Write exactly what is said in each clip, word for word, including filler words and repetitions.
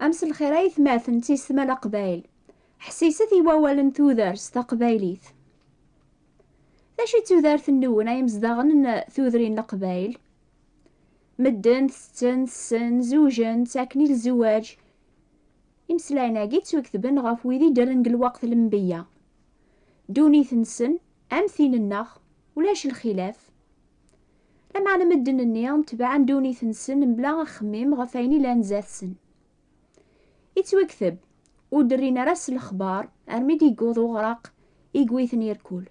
Am s lxir ay atmaten d tiyessetma n Leqbayel. Ḥsiset i wawal n tudert s taqbaylit. D acu i d tudert-nwen ay imezdaɣen n tudrin n Leqbayel? Medden tetten, tessen, zewjen, ttaken i lzewaj. Imeslayen-agi ttwaketben ɣef wid iddren deg lweqt n lenbiya. Ddunit-nsen, am tin-nneɣ, ulac lxilaf. Lameɛna medden-nni tebɛen ddunit-nsen mebla axemmim ɣef wayen ilan zdat-sen. Ittwakteb, ur d-rrin ara s lexbar armi d-yewweḍ uɣraq i yewwiten irkul.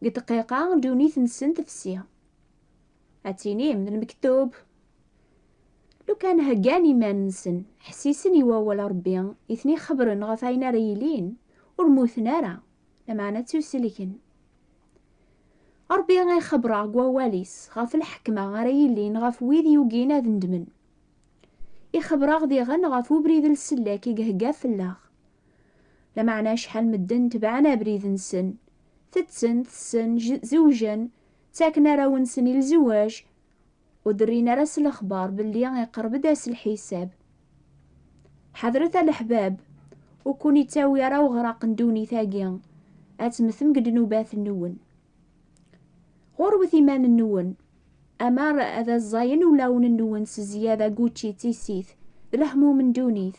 Deg dqiqa, ddunit-nsen tefsi. Ad tinim d lmektub. Lukan heggan iman-nsen, ḥsisen i wawal Ṛebbi i ten-ixebbren ɣef wayen ara yilin, ur mmuten ara, lameɛna ttuselken. Ṛebbi ixebber-aɣ deg wawal-is ɣef lḥekma ara yilin ɣef wid yugin ad ndmen. Ixebber-aɣ diɣen ɣef ubrid n sellek i ihegga fell-aɣ. Lameɛna acḥal medden tebɛen abrid-nsen, tetten, tessen, j-, zewjen, ttaken arraw-nsen i lzewaj, ur d-rrin ara s lexbar belli iqerreb-d ass lḥisab. Ḥadret a leḥbab, ur ken-ittawi ara uɣraq n ddunit-agi, ad temmtem deg ddnubat-nwen. Ɣurwet iman-nwen, amar ad ẓẓayen ulawen-nwen s zzyada n wučči d tissit d lehmum n ddunit.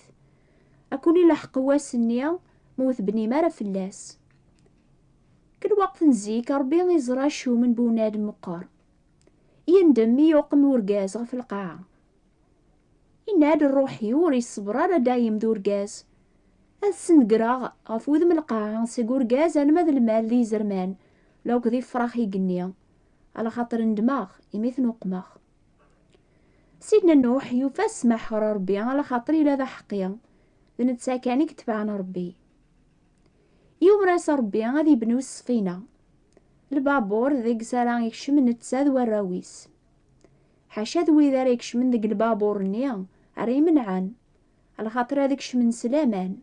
Ad ken-ileḥq wass-nni ma ur tebnim ara fell-as. Deg lweqt n zik, Ṛebbi iẓra acumen n bunadem meqqer. Yendem mi yuqem urgaz ɣef lqaɛa. Yenna-d: "Ṛṛuḥ-iw ur iṣebber ara dayem d urgaz. Ad snegreɣ ɣef wudem n lqaɛa seg urgaz alma d lmal d izerman, lakked ifrax igenni, alaxaṭer ndmeɣ imi ten-uqmeɣ." Sidna Nuḥ yufa ssmaḥ ɣer Ṛebbi, alaxaṭer yella d aḥeqqi, d netta kan i yetebɛen Ṛebbi. Yumer-as Ṛebbi ad ibnu ṣṣfina, lbabur deg-s ara ikcem netta d warraw-is. Ḥaca d wid ara ikecmen deg lbabur-nni ara imenɛen, alaxaṭer ad kecmen s laman.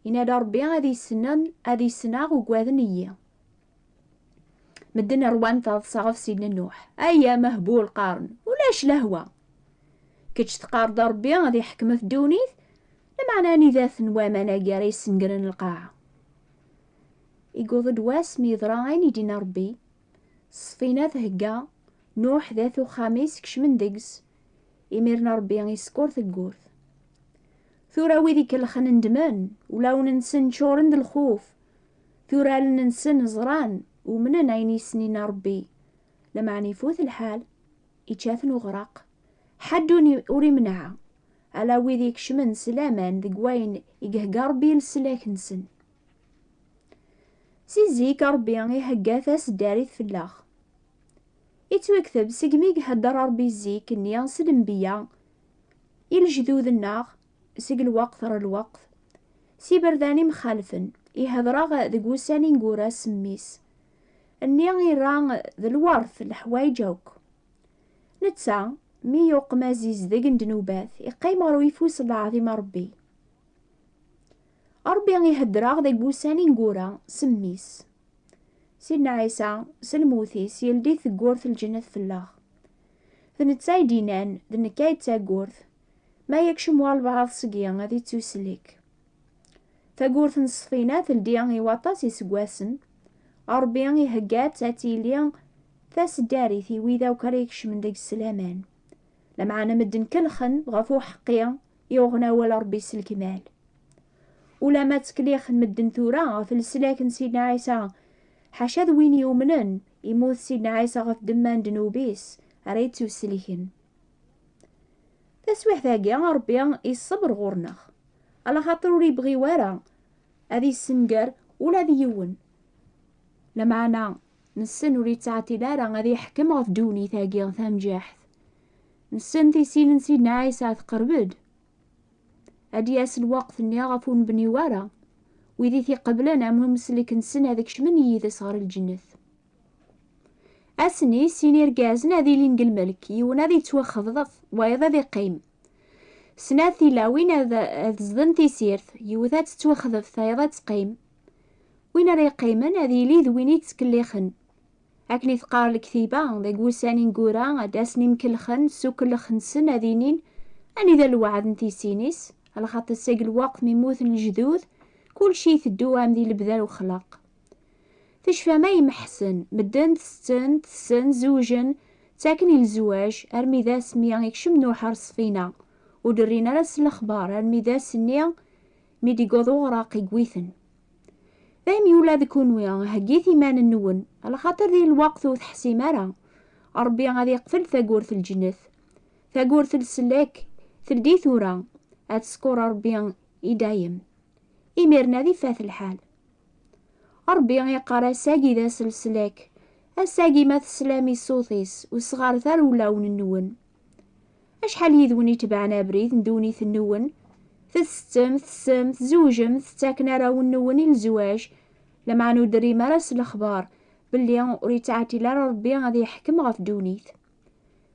Yenna-d Ṛebbi: "Ad issnen, ad issneɣ ugaden-iyi." Medden rwan taḍsa ɣef Sidna Nuḥ. "Ay amehbul," qqaren, "ulac lehwa. Kečč teqqareḍ Ṛebbi ad iḥkem ɣef ddunit, lameɛna anida-ten waman-agi ara yessengren lqaɛa?" Iguḍ-d wass mi yeḍra ayen i d-yenna Ṛebbi. Ṣṣfina thegga, Nuḥ d at uxxam-is kecmen deg-s. Imiren Ṛebbi isekkeṛ teggurt. Tura wid ikellxen ndmen, ulawen-nsen ččuren d lxuf. Tura allen-nsen ẓran, umnen ayen i s-yenna Ṛebbi. Lameɛna ifut lḥal, ičča-ten uɣraq. Ḥedd ur i-, ur imneɛ, ala wid ikecmen s laman deg wayen i ihegga Ṛebbi i leslak-nsen. Si zik Ṛebbi ihegga taseddarit fell-aɣ. Ittwakteb segmi ihedder Ṛebbi zik-nni s lenbiya i lejdud-nneɣ, seg lweqt ɣer lweqt, s iberdan imxalfen, ihedder-aɣ deg wussan ineggura s mmi-s. Nni ira d lwert leḥwayeǧ akk. Netta, mi yuqem azizdeg n ddnubat, iqqim ɣer uyeffus n leɛḍima n Ṛebbi. Ṛebbi ihedder-aɣ deg wussan ineggura s mmi-s. Sidna Ɛisa, s lmut-is, yeldi teggurt n lǧennet fell-aɣ. D netta i d-yennan: "D nekk ay d taggurt. Ma yekcem walbeɛḍ seg-i, ad ittuslek." Taggurt n ṣṣfina teldi i waṭas iseggasen. Ṛebbi ihegga-tt ad tili taseddarit i wid akk ara ikecmen deg-s s laman. Lameɛna medden kellxen ɣef uḥeqqi i uɣen awal Ṛebbi s lekmal. Ulamma ttkellixen medden tura ɣef leslak n Sidna Ɛisa, ḥaca d win yumnen, imut Sidna Ɛisa ɣef ddemma n ddnub-is, ara yettuselken. Taswiḥt-agi, Ṛebbi iṣṣeber ɣur-neɣ, alaxaṭer ur yebɣi wara ad yessenger ula d yiwen. Lameɛna, nessen ur yettɛeṭṭil ara ad yeḥkem ɣef ddunit-agi tamǧaḥt. Nessen tisin n Sidna Ɛisa tqerreb-d. Ad d-yas lweqt-nni ɣef ur nebni wara. Wid i t-iqeblen am umsellek-nsen ad kecmen yid-s ɣer lǧennet. Ass-nni, sin irgazen ad ilin deg lmelk, yiwen ad yettwaxebḍet, wayeḍ ad iqqim. Snat tilawin ad, ad zden tisirt, yiwet ad tettwaxdef, tayeḍ ad teqqim. Win ara yeqqimen ad yili d win i yettkellixen. Akken i teqqar lektiba, deg wussan ineggura ad d-asen imkelxen s ukellex-nsen ad inin: Anida lweɛd n tisin-is, alaxaṭer seg lweqt mi mmuten lejdud, kulci iteddu am di lebda n uxlaq. Tecfam ay imeḥsen, medden tetten, tessen, zewjen, ttaken i lezwaǧ, armi d asmi ikcem Nuḥ ar ṣṣfina, ur d-rrin ara s lexbar, armi d ass-nni mi d-igguḍ uɣraq igwiten. Daymi ula d kunwi, heggit iman-nwen, alaxaṭer di lweqt ur teḥsim ara, Ṛebbi ad iqfel tagurt n lǧennet. Tagurt n leslak teldi tura, ad teskur Ṛebbi i dayem. Imiren ad ifat lḥal. Ṛebbi iqqar: "Ass-agi d ass n leslak, ass-agi ma teslam i ṣṣut-is, ur sɣaret ara ulawen-nwen." Acḥal yid-wen itebɛen abrid n ddunit-nwen? Tettettem, tessem, tzewjem, tettaken arraw-nwen i lezwaǧ, lameɛna ur d-terrim ara s lexbar belli ur yettɛeṭṭil ara Ṛebbi ad yeḥkem ɣef ddunit.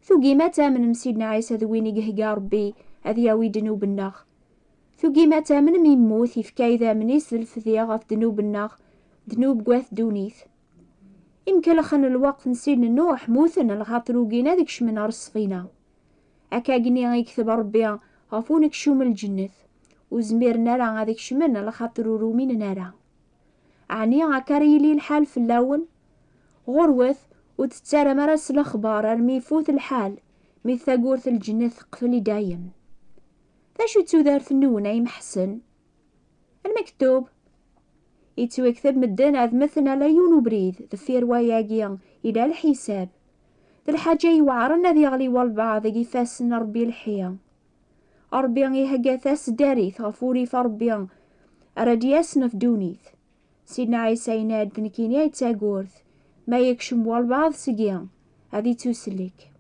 Tugim ad tamnem Sidna Ɛisa d win i ihegga Ṛebbi ad yawi ddnub-nneɣ. Tugim ad tamnem immut, ifka idammen-is d lefdi ɣef ddnub-nneɣ, ddnub n wat ddunit. Imkelxen lweqt n Sidna Nuḥ muten lxaṭer ugin ad kecmen ɣer ṣṣfina. Akkagni i yekteb Ṛebbi ɣef unekcum n lǧennet, ur zmiren ara ad kecmen lxaṭer ur uminen ara. Ɛni akka ara yili lḥal fell-awen? Ɣurwet, ur tettaram ara s lexbar armi ifut lḥal, mi tagurt n lǧennet teqfel i dayem. D acu d tudert-nwen ay imeḥsen? Lmektub. Yettwakteb medden ad mmten ala yiwen ubrid, deffir wayagi ila lḥisab. D lḥaǧa iweɛren ad yeɣli walbeɛḍ deg ifassen n Ṛebbi lḥi. Ṛebbi ihegga taseddarit ɣef urrif Ṛebbi ara d-yasen ɣef ddunit. Sidna Ɛisa yenna-d: "Nekkini ay d tagurt, ma yekcem walbeɛḍ seg-i, ad ittusellek."